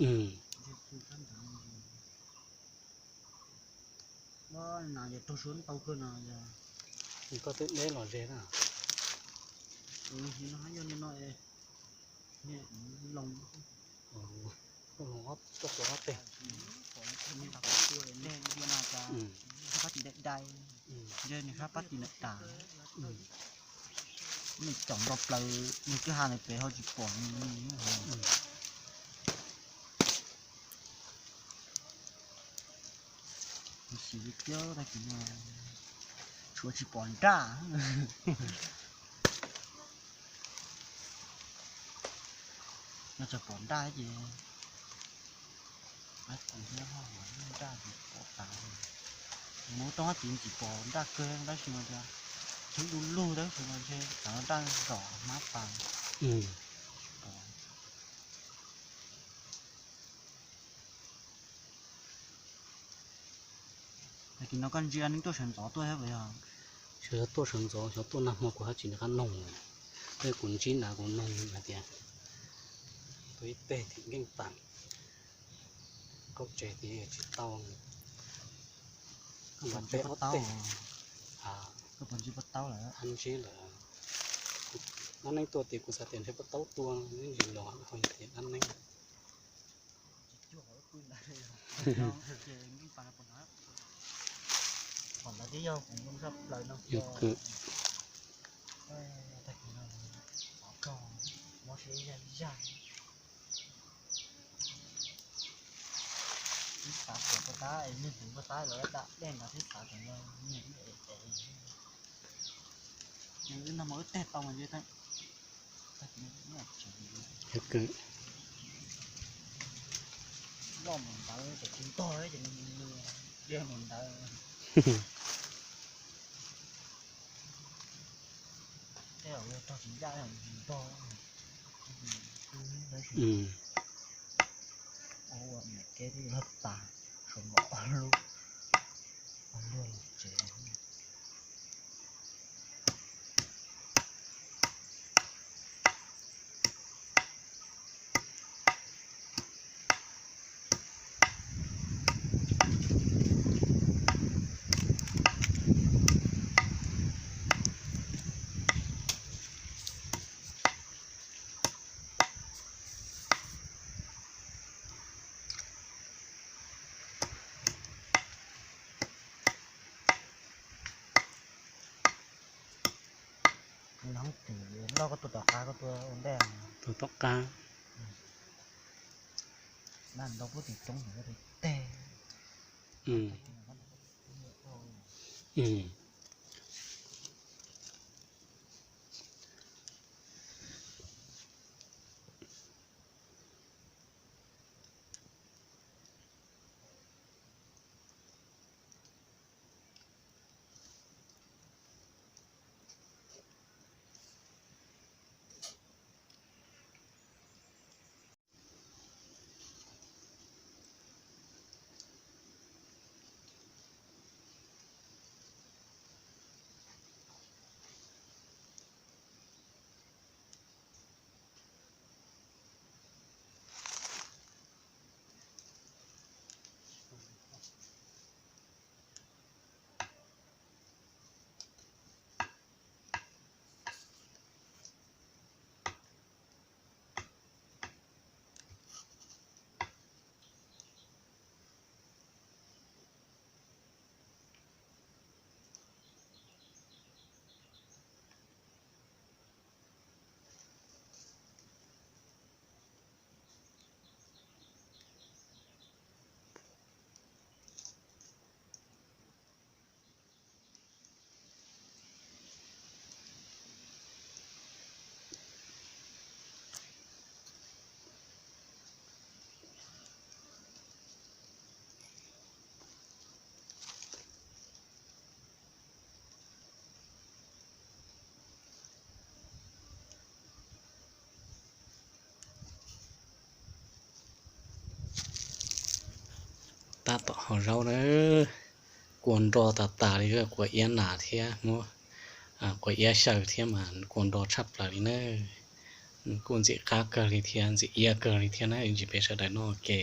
Ntsia txhua sab nraud. Muab nas ces raug suab ntau kawg no yog. Koj twb deb los ze na. Nim no hab yog nim no es, loo, koj loo ob, koj tuav ob teg. Nim no cas sab pab tim daim dai, yog nws sab pab tim ntawm tas. Nws caum nto plaws, nws twb ha nws pem ho tsis pom. Xis tiab tag kis no tshuav tsis pom nraj. Yog tseem pom nraj ces, nraj tsis pom tas. Mus rau hab tid tsis pom nraj kawg tab sis mas tias, tseem du lug tab sis mas ntshe tsam no nraj zom hmab tas. Tag kis no koj ntsia neeg tuaj sawv ntxov tuaj thiab puas yog? Xyov tuaj sawv ntxov, xyov tuaj nag hmo kuv hab tsis nco qab noog. Tej kuv ntsib na kuv noog hais tias, tuaj ib teg tim nkeej tas, qaub tsev tid tsis tau. Koj puas ntsib pob taub? Koj puas ntsib pob taub lawm? Ntsib lawm. Dab neeg tuaj tias kuv xav tias ntshe pob taub tuaj, ntsis los ho yog tias dab neeg. Yog kws, tib xav pom pov tab es neeg hwv pov tab lawv dam dej ntawd tib xav kom nyiam ib es es. Nag hmo wb teg tau mas ntshe, yog kws, loj mus ntawd ces tsis ntog ces nws dej mus ntawd. Tej zaum yog rog tsis ncaj tsis ntog. Ua niam kev twb loj tas, tshuav nkaus ob lub, ob lub los tsev. Nov tim loj koj tua tom qab, koj tua ua ntej. Tua tom qab. Nab ntau pub tim coob teg. Tab tom hau zaub na, kua nro tas tas li, quav iab nas thiab muab, quav iab xyaw thiab mas kua nro tshaj plaws li na. Kuj ntxim qab kawg li thiab, ntxim iab kawg li thiab na, ntsis peb sawv daws noj ke.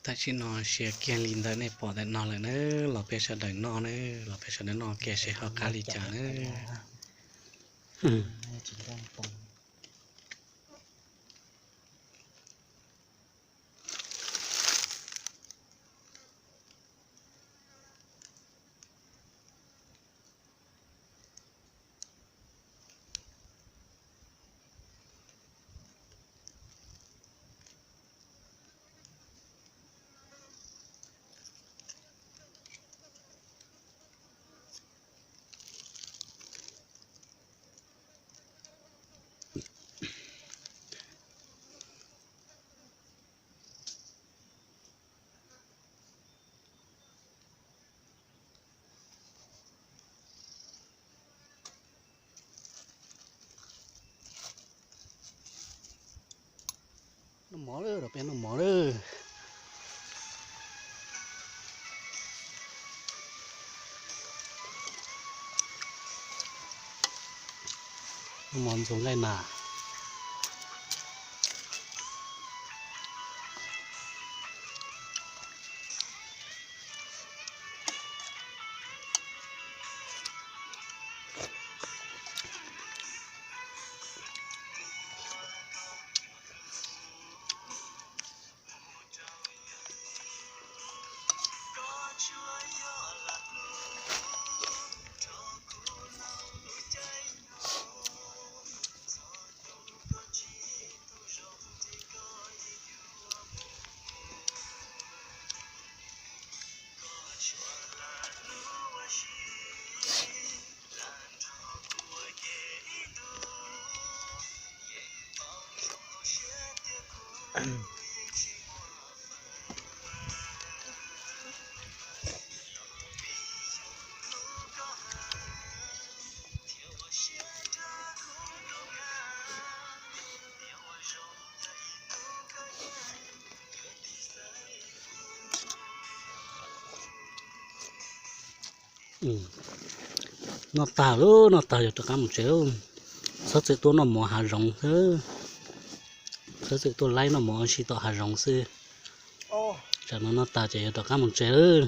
Tam sim no siav kiag li ntawd nej pom ntawm no lawm na, los peb sawv daws noj na, los peb sawv daws noj kiag seb ho qab li cas na. Noj mov lawm, peb noj mov lawm. Noj mov ntxuav nqaij nas. Noj tag lawm, noj tag yog rov qab mus tsev lawm. Txhob txwm tuaj noj mov hav zoov xwb. Txhob txwm tuaj laib noj mov ua si tom hav zoov xwb. Tsam no noj tag ces yog rov qab mus tsev lawm.